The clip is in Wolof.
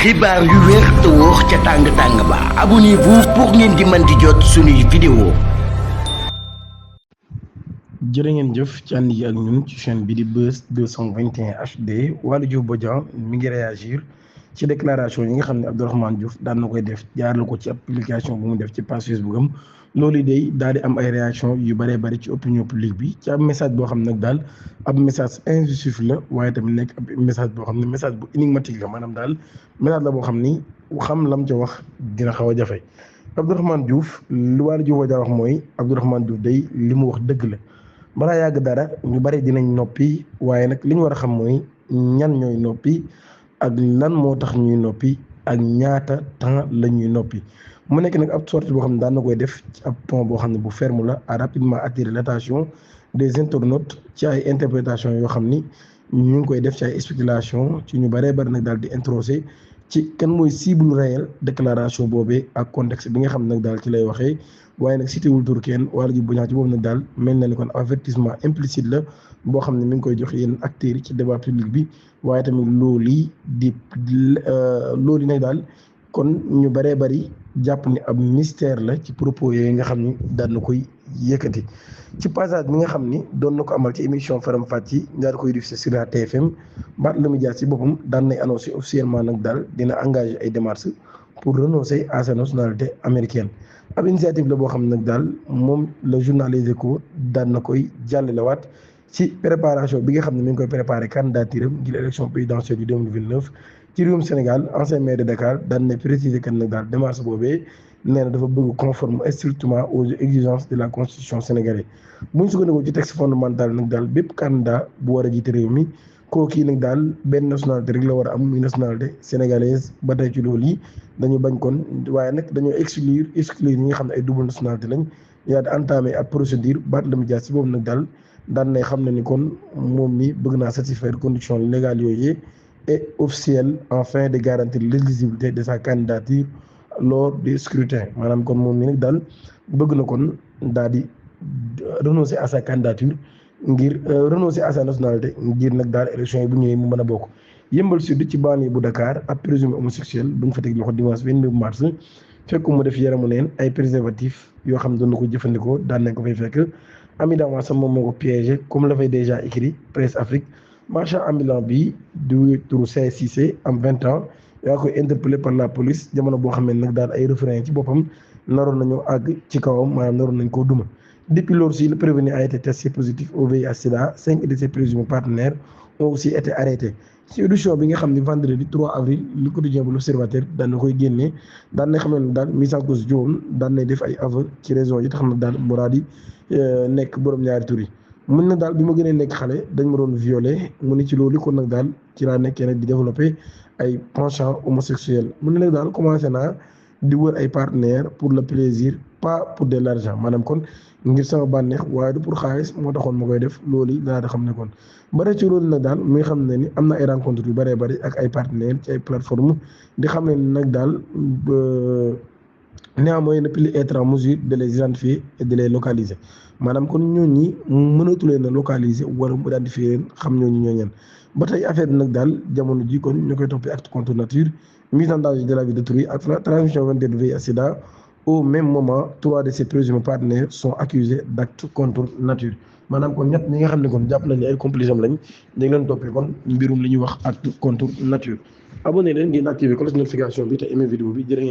xibaar yu wér te wóor ca tàng-tàng ba abonnez-vous pour ngeen di mën di jot suñuy vidéo. jërë ngeen jëf ci ànd yi ak ñun ci chaîne bi di Buzz 221 HD Waly Diouf Bodiang mi ngi réagir ci déclaration yi nga xam ne Abdourahmane Diouf daan na koy def jaarale ko ci application bu mu def ci page Facebook am loolu day daal di am ay réaction yu bëree bëri ci opinion publique bi ci ab message boo xam ne nag daal ab message injustif la waaye tamit nekk ab message boo xam ne message bu énigmatique la maanaam daal message la boo xam ni xam lam ca wax dina xaw a jafe Abdourahmane Diouf lu Waly Diouf Bodiang wax mooy Abdourahmane Diouf day li mu wax dëgg la. balaa yàgg dara ñu bari dinañ noppi waaye nag li ñu war a xam mooy ñan ñooy noppi ak lan moo tax ñuy noppi ak ñaata temps la ñuy noppi mu nekk nag ab sortie boo xam ne daan na koy def ci ab ton boo xam ne bu ferme la a rapidement attiré l'attention des internautes ci ay interprétation yoo xam ni ñu ngi koy def ci ay spéculation ci ñu baree bari nag daal di introsé ci kan mooy cible réel déclaration boobee ak contexte bi nga xam ne nag daal ci lay waxee waaye nag cité wul tur kenn Waly Diouf Bodiang ci boobu nag daal mel na ni kon avertissement implicite la boo xam ne mi ngi koy jox yenn acteurs yi ci débat public bi waaye tamit loolu nag daal kon ñu bëree bëri jàpp ni ab mystère la ci propos yooyu nga xam ni daan na koy yëkkati ci passage bi nga xam ni doon na ko amal ci émission Faram Facce daal koy diffusé sur la TFM Barthélémy Dias ci boppam daan nay annoncé officiellement nag daal dina engagé ay démarches pour renoncer à sa nationalité américaine. ab initiative la boo xam ne nag daal moom le journal Les Échos daan na koy jàllalewaat ci préparation bi nga xam ne mi ngi koy préparé candidature am ngir élection présidentielle yu 2029 ci réewum Sénégal ancien maire de Dakar daan na préciser que nag daal démarche boobee nee na dafa bëgg conforme strictement aux exigences de la constitution sénégalaise bu ñu sukkandikoo ci texte fondamental nag daal bépp candidat bu war a jiite réew mi kooku nag daal benn nationalité rek la war a am muy nationalité sénégalaise ba tey ci loolu yi dañu bañ kon waaye nag dañoo exclure ñi nga xam ne ay double nationalité lañ yaa di entamé ab procédure Barthélémy Dias ci boobu nag daal daan nay xam ne ni kon moom mi bëgg naa satisfaire conditions légales yooyu et officielles afin de garantir l'éligibilité de sa candidature lors du scrutin maanaam kon moom mi nag daal bëgg na kon daal di renoncer à sa candidature ngir renoncer à sa nationalité ngir nag daal élection yi bu ñëwee mu mën a bokk. Yeumbeul Sud ci banlieue bu Dakar ab présumé homosexuel bu ñu fa teg loxo dimanche 29 mars fekk mu def yaramu neen ay préservatifs yoo xam ne doon na ko jëfandikoo daan nañ ko fay fekk Ami Dama sax moom moo ko piégé comme l'avait déjà écrit Presse Afrique marchand ambulant bi du turu Say Cissé am 20 ans yaa koy interpellé par la police jamono boo xam ne nag daal ay refrain ci boppam naroon nañu àgg ci kawam maanaam naroon nañ koo duma. Depuis lors, le prévenu a été testé positif au VIH/SIDA. 5 de ses présumés partenaires ont aussi été arrêtés. ci édition bi nga xam ne vendredi 3 avril le quotidien bu l'Observateur daan na koy génnee daan na xam ne daal mise en cause juróom daan na def ay aveu ci raison yi tax na daal mu daal di nekk borom ñaari tur yi. mun na daal bi ma gënee nekk xale dañ ma doon violé mu ne ci loolu kon nag daal ci laa nekkee nag di développé ay penchant homosexuel mu ne nag daal commencé naa di wër ay partenaires pour le plaisir pas pour de l'argent maanaam kon ngir sama bànneex waaye du pour xaalis moo taxoon ma koy def loolu yi danaa di xam ne kon bare ci loolu nag daal muy xam ne ni am na ay rencontre yu bëree bëri ak ay partenaires ci ay plateforme di xam ne ni nag daal néanmoins ne plus être en mesure de les identifier et de les localiser maanaam kon ñooñi mënatu leen a localiser wala mu identifier leen xam ñooñu ñooñan ba tey affaire bi nag daal jamono ji kon ñu koy toppee acte contre nature mise en danger de la vie d'autrui ak transmission de VIH/SIDA. Au même moment 3 de ses présumés partenaires sont accusés d'actes contre nature maanaam kon ñett ñi nga xam ne kon jàpp nañ ne ay complices am lañ dañ leen toppee kon mbirum li ñuy wax acte contre nature. Abonné leen ngeen activer cloche notification bi te aimé vidéo bi jërë ngeen